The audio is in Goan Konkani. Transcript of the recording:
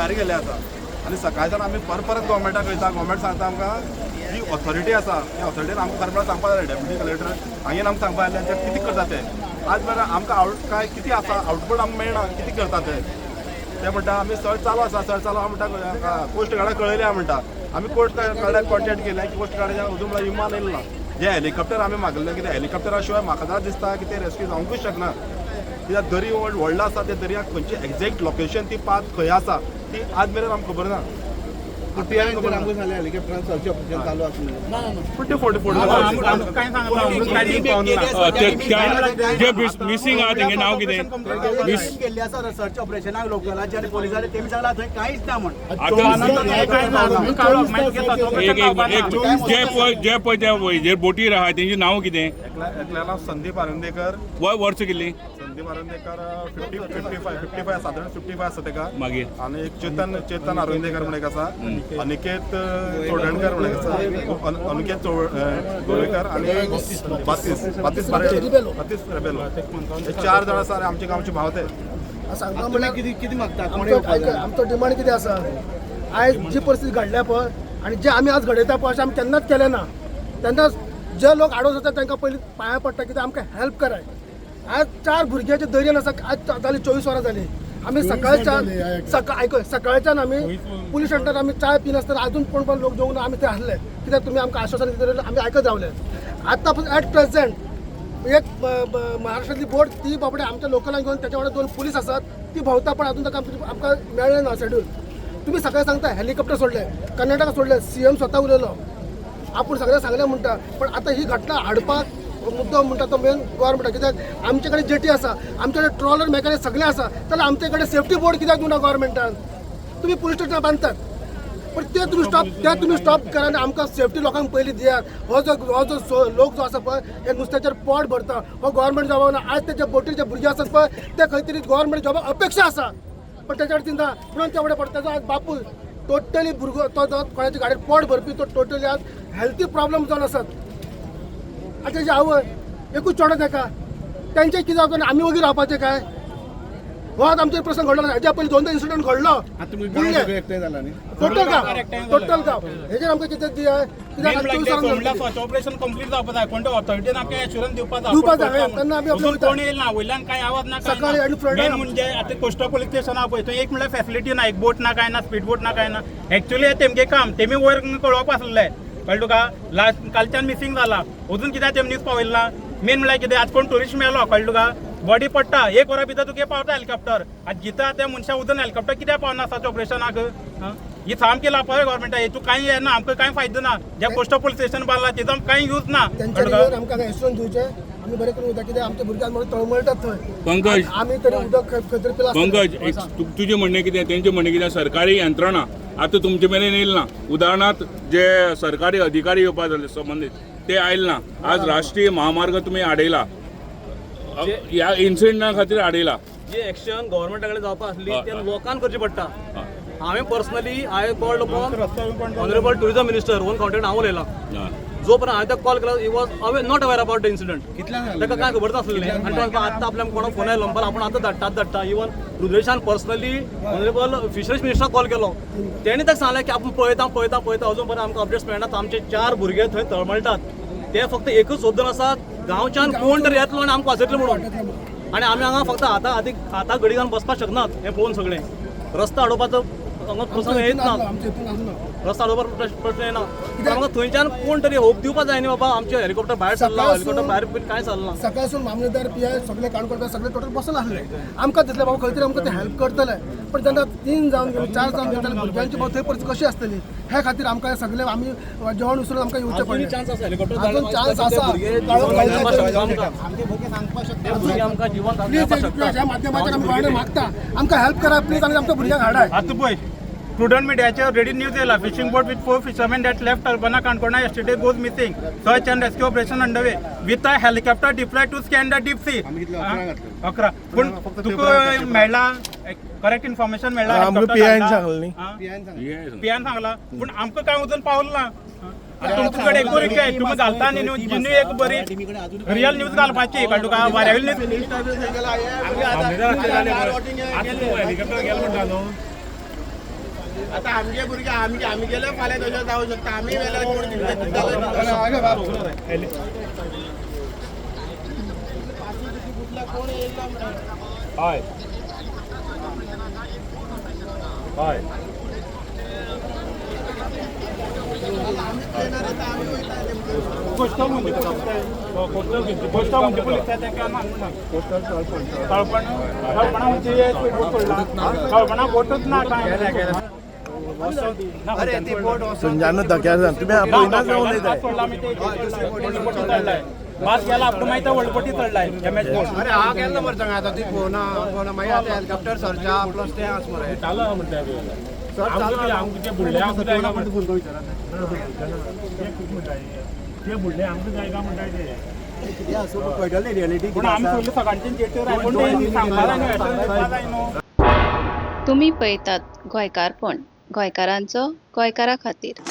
भायर गेल्ले आसा आनी सकाळच्यान आमी परत परत गव्हर्मेंटाक वयता. गव्हर्मेंट सांगता आमकां जी ऑथॉरिटी आसा त्या ऑथॉरिटीन आमकां खरें म्हळ्यार सांगपा जाय. डेप्युटी कलेक्टर हांगेन आमकां सांगपा जाय आसलें कितें करता ते. आज मेरेन आमकां आवट काय कितें आसा आउटपुट आमकां मेळना कितें करता ते. ते म्हणटा आमी सर्च चालू आसा, सर्च चालू आहा म्हणटा. कोस्ट गार्डाक कळयलें आहा म्हणटा. आमी कोस्ट गार्डाक कॉन्टेक्ट केलें. कोस्ट गार्डाच्या अजून म्हळ्यार विमान येयलें ना. जे हेलिकॉप्टर आमी मागलें, कित्याक हेलिकॉप्टरा शिवाय म्हाका जाल्यार दिसता की ते रेस्क्यू जावंकूच शकना, कित्याक दर्या व्हडलो आसा. त्या दर्याक खंयची एक्झॅक्ट लोकेशन ती पाथ खंय आसा ती आज मेरेन आमकां खबर ना. पीआयन तर आमकां सांगलें हेलिकॉप्टरान सर्च ऑपरेशन चालू आसा. पूण ते फोटो फोटो आमकां कांय सांगला. जे मिसिंग आहा तेंगे नांव कितें? टीम केल्ली आसा सर्च ऑपरेशनाक लोकलाचे आनी पोलिसांनी. तेमी सांगला थंय कांयच ना म्हण. एक एक एक, जे पळय ते जे बोटीर आहा तेंची नांव कितें? एकल्याक नांव संदीप आरोंदेकर. वय वर्स कितली? संदीप आरोंदेकर 55, 55, सादारण 55 आसा तेका. मागीर? आनी एक चेतन आरोंदेकर म्हण एक आसा, अनिकेत चोडणकर म्हण एक आसा, अनिकेत गोवेकर आनी बातीस बातीस बातीस रेबेलो. हे चार जाण आसा आनी आमचे गांवचे भाव ते. सांगता तुम्ही म्हणल्यार कितें कितें मागता कोण आमचो येवपाक आयक, जाय? आमचो डिमांड कितें आसा, आयज जी परिस्थिती घडल्या पळय आनी जे आमी आज घडयता पळय, अशें आमी केन्नाच केलें ना. तेन्ना जे लोक आडोस आसा तांकां पयलीं पांयां पडटा, कित्याक आमकां हेल्प कराय. आज चार भुरग्याचे दर्यान आसा. आज जाली 24 वरां जाली. आमी सकाळच्यान सकाळ आयकय सकाळच्यान आमी पुलीस स्टेशनार आमी चाय पिनासतना अजून कोण पण लोक जेवून आमी थंय आसले, कित्याक तुमी आमकां आश्वासन दिलें, आमी आयकत रावले. आतां एट प्रेझेंट एक महाराष्ट्रातली बोट ती बाबडे आमच्या लोकलांक घेवन, त्याच्या वांगडा दोन पुलीस आसात, ती भोंवता, पण अजून ताका आमकां मेळ्ळें ना शेड्यूल. तुमी सकाळी सांगता हेलिकॉप्टर सोडले, कर्नाटका सोडले, सीएम स्वता उलयलो, आपूण सगळें सांगलें म्हणटा. पण आतां ही घटना हाडपाक मुद्दो म्हणटा तो मेन गव्हर्मेंट, कित्याक आमचे कडेन जेटी आसा, आमचे कडेन ट्रॉलर मेकॅनिक सगळें आसा, जाल्यार आमचे कडेन सेफ्टी बोर्ड कित्याक दिवना गव्हर्मेंटान? तुमी पुलीस स्टेशनार बांदतात, पण ते तुमी स्टॉप करा आनी आमकां सेफ्टी लोकांक पयलीं दियात. हो जो लोक जो आसा पळय, हे नुस्त्याचेर पोट भरता. हो गव्हर्मेंट जॉबा ना. आज ते जे बोटीर जे भुरगे आसात पळय, ते खंय तरी गव्हर्मेंट जॉबा अपेक्षा आसा, पण तेच्या कडेन ना म्हणून ते फुडें पडटा. तेजो आज बापूय टोटली भुरगो तो जो कोणाच्या गाडयेर पोट भरपी, तो टोटली आज हेल्थी प्रॉब्लम जावन आसात. आनी तेजी आवय एकूच चेडो तेका. तेंचें कितें जावचें? आमी वगीर रावपाचें काय? हो आज आमचेर प्रसंग घडलो. हेज्या पयलीं दोनदा इन्सिडंट घडलो. आतां तुमी गांव बुडले. सगळे एकठांय जाला न्ही? टोटल गांव, टोटल गांव. हेजेर आमकां कितें दिया, कित्याक आज 24 वरां जाली. सर्च ऑपरेशन कंप्लीट जावपा जाय. कोणत्या ऑथॉरिटीन आमकां एश्युरन्स दिवपा जाय. दिवपा जाय, तेन्ना आमी अजून कोण येयल ना, वयल्यान कांय आवाज ना. सकाळी आनी फ्लडान मेन म्हणजे आतां कोस्टल पुलीस स्टेशन आहा पळय, थंय एक म्हणल्यार फॅसिलिटी ना, एक बोट ना, कांय ना, स्पीड बोट ना, कांय ना. एक्चुअली तेमगे काम तेमी वयर कळोवपा आसलें, कळ्ळें तुका? लास्ट कालच्यान मिसींग जाला, अजून कित्याक तेम न्यूज पावयलें ना? मेन म्हणल्यार कितें, आज कोण ट्युरिस्ट मेलो, कळ्ळें तुका, बॉडी पडटा, एक वरा भितर तुगे पावता हेलिकॉप्टर. आज गीता त्या मनशा अजून हेलिकॉप्टर कित्याक पावना सर्च ऑपरेशनाक? ही सामकी लापरवाही गव्हर्मेंटा. हेतून कांय येना, आमकां कांय फायदो ना. जे कोस्टल पुलीस स्टेशन बांदला तेजो आमकां कांय यूज ना, कळ्ळें तेंच्यांनी तुका? येवन आमकां एश्युरन्स दिवचें, आमी बरें करून वता, कित्याक आमच्या भुरग्यांक म्हणून तळमळटात थंय. पंकज. आमी तरी उदक खंय तरी पिलां. पंकज, एक तुजें म्हणणें कितें, तेंचें म्हणणें कितें? सरकारी यंत्रणा आतां तुमचे मेरेन येयल ना. उदाहरणार्थ जे सरकारी अधिकारी येवपा जाले संबंदीत ते आयल ना. आज राष्ट्रीय महामार्ग तुमी आडयला, ह्या इन्सिडंटा खातीर आडयला. जी एक्शन गव्हर्मेंटा कडेन जावपा आसली ते लोकांक करची पडटा. हांवें personally I called upon honourable tourism minister, own contact हांव उलयलां. जो पर्यंत हांवें ताका कॉल केला, he was aware not aware about the incident. ताका कांय खबर नासलें. आनी तो आत्तां आपल्याक कोणो फोन आयलो म्हणपाक, आपूण आतां धाडटा, आतां धाडटा. इवन रुद्रेशान पर्सनली ऑनरेबल फिशरीज मिनिस्टराक कॉल केलो. तेणी ताका सांगलें की आपूण पळयता, पळयता, पळयता, अजून पर्यंत आमकां अपडेट्स मेळना. आमचे चार भुरगे थंय तळमळटात. ते फक्त एकूच सोदून आसा, गांवच्यान कोण तरी येतलो आनी आमकां वाचयतलो म्हणून. आनी आमी हांगा फक्त हाता हाती हाता घडी घालून बसपाक शकनात. हें पळोवन सगळें रस्ता अडोवपाचो हांगा प्रसंग येत ना. आमच्या हितून आसलो. रस्ता अडोवपाचो प्रश्न येना. आमकां थंयच्यान कोण तरी होप दिवपा जाय न्ही, बाबा आमचें हेलिकॉप्टर भायर सरलां. हेलिकॉप्टर भायर कांय सरलां. सकाळसून मामलेदार, पीआय सगळे काणकोणकार सगळे टोटल बसून आसले. आमकां दिसलें बाबा खंय तरी आमकां ते हेल्प करतले. पण जेन्ना तीन जावन गेली, चार जावन गेली, जाल्यार भुरग्यांची बाबा थंय परिस्थिती कशी आसतली? ह्या खातीर आमकां सगळे आमी जेवण विसरून आमकां येवचें पडलें. चान्स आसा हेलिकॉप्टर अजून चान्स आसा. ते भुरगे आमकां जिवंत प्लीज, ह्या माध्यमाच्यान आमी गोंयांत मागता, आमकां हेल्प करा प्लीज आनी आमच्या भुरग्यांक हाडाय. आतां पळय, प्रुडंट मिडियाचेर ऑलरेडी न्यूज येयला, fishing boat with four fishermen that left Albana Canacona yesterday goes missing, search and rescue operation underway with a helicopter deploy to scan the deep sea. आमी कितले? 11 घातले. 11. पूण तुका मेळ्ळा करेक्ट इन्फॉर्मेशन मेळ्ळा? आमकां PI न सांगलें न्ही. पियान सांगला, पूण आमकां काय अजून पावलं ना. आनी तुमचे कडेन एकूच रिक्वेस्ट, तुमी घालता न्ही न्यूज, जिन्यू एक बरी रियल न्यूज घालपाची, कळ्ळें तुका? वाऱ्यावेली न्यूज. हेलिकॉप्टर गेलो म्हणटा न्हू. आता आमगे भुरगे आमी आमी गेले फाल्यां तशें जावं शकता, आमी वेल्यार कोण कितें हय हय. कोस्टल म्हणजे कोस्टल म्हणजे पुलीस तेका ना तळपण तळपणा म्हणजे स्पीड बोट सोडला, तळपणा बोटच ना काय. थंयच्यान धक्यार जावन तुमी पयना जावन वयताय. सोडला आमी ते चडलाय मात गेला आपलो, मागीर व्हडपटी चडलाय एम एच बोट. अरे हांव गेल्लो मरे सांगा आतां ती पळोवना पळोवना, मागीर आतां हेलिकॉप्टर सरच्या प्लस तें आसा मरे. सर चालू. कितें आसूं कळटलें रियलिटी. पूण आमी पयलीं सकाळचे जेटीर आयकोन ते सांगपा जाय न्हू, एक्शन घेवपा जाय न्हू. तुमी पळयतात गोंयकारपण, गोंयकारांचो गोंयकारा खातीर.